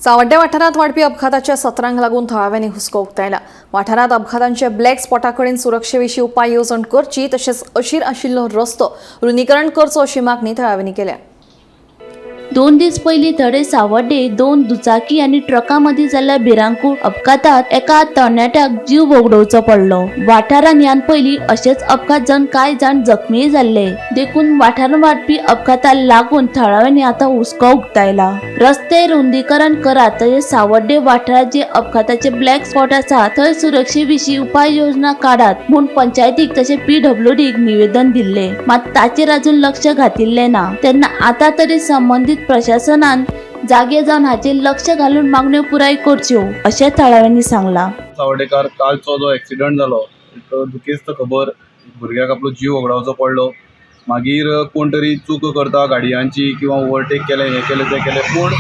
सावड्डें वाठारांत वाडपी अपघाताच्या सत्रांक लागून थळाव्यांनी हुस्को उक्तायला. वाठारांत अपघातांचे ब्लॅक स्पॉटा कडेन सुरक्षे विशीं उपाय येवजण करची तशेंच अशीर आशिल्लो रस्तो रुंदीकरण करचो अशी मागणी थळाव्यांनी केल्या. 2 दीस पयलीं धडे सावड्डे दोन दुचाकी आनी ट्रका मदीं जाल्ल्या भिरांकूळ अपघातात एका तरणाट्याक जीव वगडोवचो पडलो. वाठारांत ह्यान पयलीं अशेच अपघात जावन कांय जाण जखमीय जाल्ले. देखून वाठारांत वाडपी अपघाताक लागून थळाव्यांनी आतां हुस्को उक्तायला. रस्ते रुंदीकरण करात, तशेंच सावड्डे वाठारांत जे अपघाताचे ब्लॅक स्पॉट आसा थंय सुरक्षे विशीं उपाय योजना काडात म्हूण पंचायतीक तशें पीडब्ल्यूडीक निवेदन दिल्लें. मात ताचेर अजून लक्ष घातिल्लें ना. तेन्ना आतां तरी संबंदीत प्रशासनान जागे जावन हाचेर लक्ष घालून मागण्यो पुराय करच्यो अशें थळाव्यांनी सांगलां. सावडेकार, कालचो जो एक्सिडंट जालो, एक दुखेस्त खबर. भुरग्याक आपलो जीव वगडावचो पडलो. मागीर कोण तरी चूक करता गाडयांची किंवा ओवरटेक केलें, हें केलें, तें केलें, पूण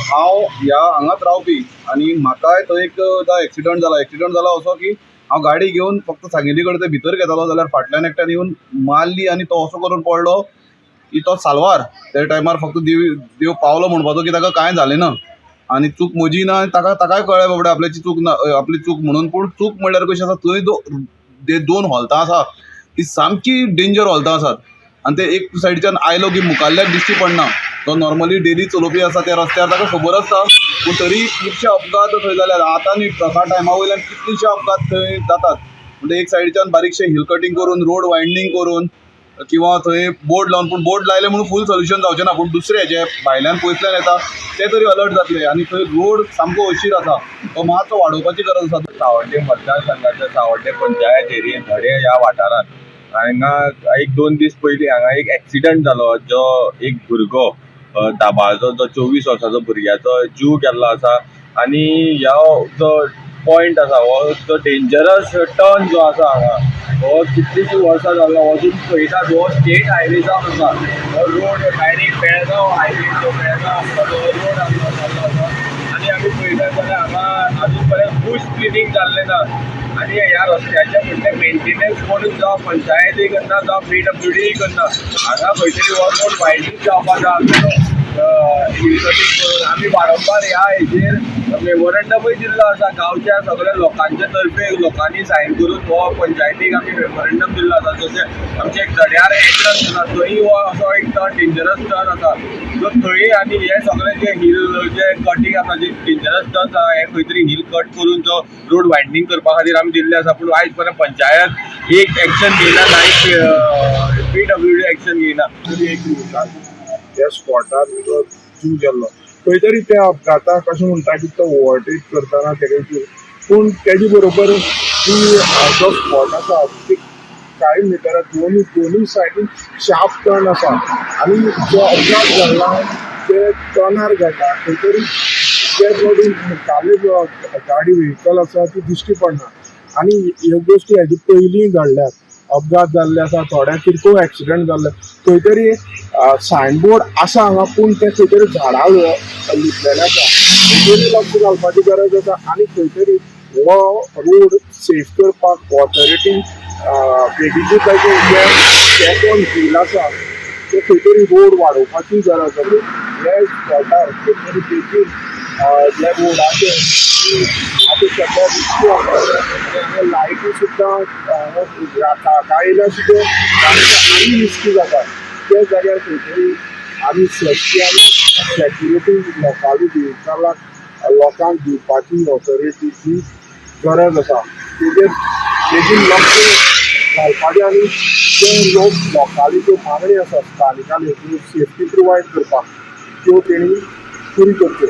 हांव ह्या हांगाच रावपी आनी म्हाकाय थंय एकदां एक्सिडंट जाला. एक्सिडंट जाला असो की हांव गाडी घेवन फक्त सांगेली कडेन थंय भितर घेतालो जाल्यार फाटल्यान एकट्यान येवन मारली आनी तो असो करून पडलो की तो साल्वार. त्या टायमार फक्त देव देव पावलो म्हणपाचो की ताका कांय जालें ना आनी चूक म्हजी ना आनी ताका ताकाय कळ्ळें बाबड्या आपल्याची चूक ना, आपली चूक म्हणून. पूण चूक म्हणल्यार कशी आसा, थंय ते दोन होल्तां आसा, ती सामकी डेंजर होल्तां आसात आनी ते एक सायडीच्यान आयलो की मुखाल्ल्याक दिश्टी पडना. तो नॉर्मली डेली चलोवपी आसा त्या रस्त्यार, ताका खबर आसता, पूण तरी खुबशे अपघात थंय जाल्यात. आतां न्ही, ट्रका टायमा वयल्यान कितलेशे अपघात थंय जातात. म्हणजे एक सायडीच्यान बारीकशें हिल कटींग करून, रोड वायडनींग करून किंवा थंय बोर्ड लावन, पूण बोर्ड लायले म्हणून फूल सोल्युशन जावचें ना, पूण दुसरे जे भायल्यान पयसल्यान येता ते तरी अलर्ट जातले. आनी थंय रोड सामको अशीर आसा, तो मातसो वाडोवपाची गरज आसा. सावड्डे मतदारसंघाच्या सावड्डे पंचायत एरियेन धडे ह्या वाठारांत हांगा एक 2 दीस पयलीं हांगा एक एक्सिडंट जालो, जो एक भुरगो दाबाळचो, जो 24 वर्साचो भुरग्याचो जीव गेल्लो आसा. आनी ह्या जो पॉयंट आसा, हो जो डेंजरस टर्न जो आसा हांगा, हो कितलींशीं वर्सां जाल्लो. अजून पळयतात, हो स्टेट हायवे जावन आसा. हो रोड डायरेक्ट बेळगांव हायवे, जो बेळगांव आसा तो रोड जाल्लो आसा. आनी आमी पळयतात जाल्यार हांगा अजून पर्यंत बुश क्लिनींग जाल्लें ना. आनी ह्या रस्त्याचें म्हणजे मेंटेनन्स कोणूच, जावं पंचायती करना, जावं पीडब्ल्यूडी करना. हांगा खंय तरी हो रोड वायडनींग जावपा जाय आसलेलो हिल कटींग करून. आमी वारंवार ह्या हेजेर मेमोरंडमूय दिल्लो आसा. गांवच्या सगळ्या लोकांच्या तर्फे लोकांनी सायन करून हो पंचायतीक आमी मेमोरंडम दिल्लो आसा. जशें आमचे एक धड्यार एंट्रन्स आसा, थंय हो असो एक टर्न, डेंजरस टर्न आसा सो थंय. आनी हे सगळे जे हिल जे कटींग आसा, जे डेंजरस टर्न्स आसा, हे खंय तरी हिल कट करून जो रोड वायडनींग करपा खातीर आमी दिल्ले आसा. पूण आयज पर्यंत पंचायत एक एक्शन घेयना, ना पीडब्ल्यूडी एक्शन घेयना. तरी एक उरता त्या स्पॉटार तो जीव गेल्लो. खंय तरी त्या अपघाताक अशें म्हणटा की तो ओवरटेक करतना तेगे जीव, पूण तेजे बरोबर ती जो स्पॉट आसा ती कांय मिटरां दोनूय दोनूय सायडीन शार्प टर्न आसा आनी जो अपघात घडला ते टर्नार घडला. खंय तरी ते रोडीन मुखारली गाडी, व्हेकल आसा ती दिश्टी पडना. आनी ह्यो गोश्टी हेजे पयलीं घडल्यात, अपघात जाल्ले आसा, थोड्या किरकोळ एक्सिडंट जाल्ले. खंय तरी सायन बोर्ड आसा हांगा, पूण ते खंय तरी झाडां लिपलेले आसा. खंय तरी लक्ष घालपाची गरज आसा आनी खंय तरी हो रोड सेफ करपाक ऑथॉरिटी बेगीनूच बेगीन जे सेकंड हिल आसा ते खंय तरी रोड वाडोवपाची गरज आसा. हे स्पॉटार खंय तरी बेगीन जे रोडाचे आतां सद्या रिस्की आसा आनी हांगा लायटी सुद्दां काळखाक येयल्यार सुद्दां आनी रिस्की जाता. त्या जाग्यार खंय तरी आमी सेफ्टी आनी सेक्युरिटी लोकांनी व्हेकलाक लोकांक दिवपाची ऑथॉरिटीची गरज आसा. तेजेर बेगीन लक्ष घालपाचें आनी ते लोक लोकांली ज्यो मागणी आसा स्थानिकांनी सेफ्टी प्रोवायड करपाक, त्यो तेणी पुरी करच्यो.